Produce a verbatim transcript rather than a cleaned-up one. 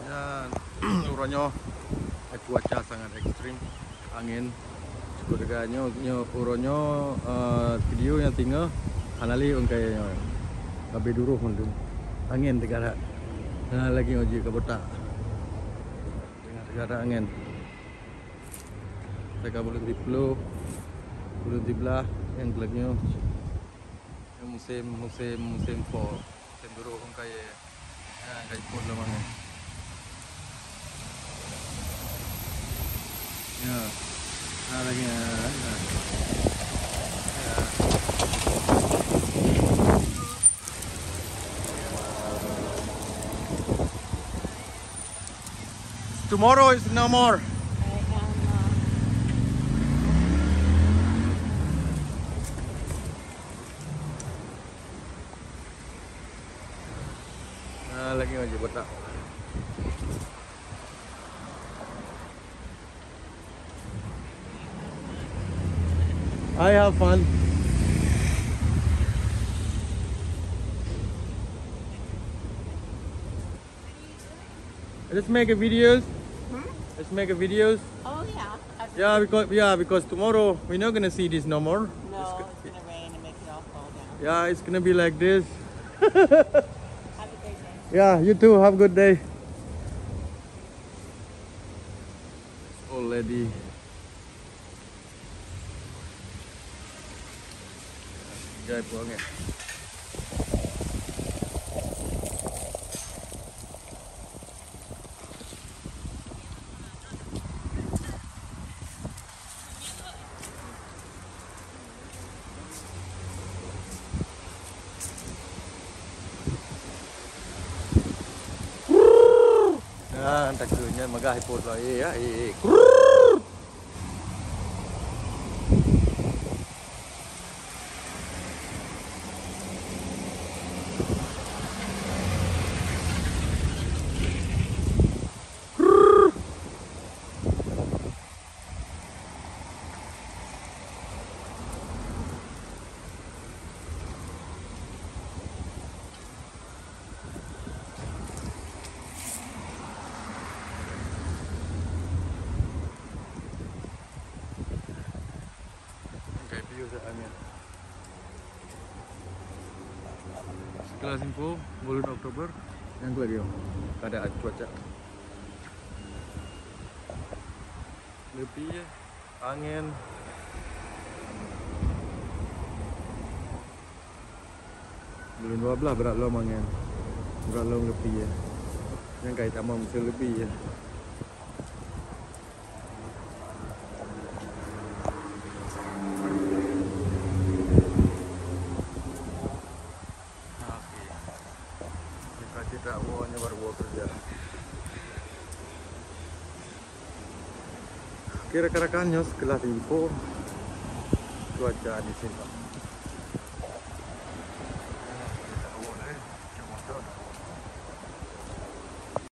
Dan uroe nyoe cuaca sangat ekstrem, angén. Cukup teuga nyoe, nyoe uroe nyoe, eh, video nyang singoh hana lé ôn kayée nyoe. Ka abéh duroh mandum. Angén teuga that. Hana lagée nyoe jeuet ka buta. Teuga that angén. Teuka buleuen siploh, buleuen siblaih nyang lagée nyoe. Musim, musim, musim po, musim duroh ôn kayée. Ya, ka jipot lom angén. Ya. Ha, lagée nyan, ha. Ya. Tomorrow is no more. Ah, lagée nyoe jeuet buta. I have fun. Let's make a videos. Hmm? Let's make a videos. Oh, yeah. As a Yeah, because, yeah, because tomorrow we're not gonna see this no more. No, It's go- it's gonna rain and make it all fall down. Yeah, it's gonna be like this. Have a great day. Yeah, you too. Have a good day. Old lady. Jai pulang, eh. Nah, takut nyan magah ipot lah. Eh, ya, eh, eh. Krrrr. Kayak biasa angin. Sekilas info, bulan Oktober, nyang lagée nyoe keadaan cuaca. Leupie, angén. Buleuen dua blaih brat lom angén. Brat lom leupie. Nyang ka jitamong meuseu leupie. Oke. Nyoe ka cit woe, nyoe baru woe keureuja. Oke, rakan-rakan, nyoe sekilas info cuaca di sinoe.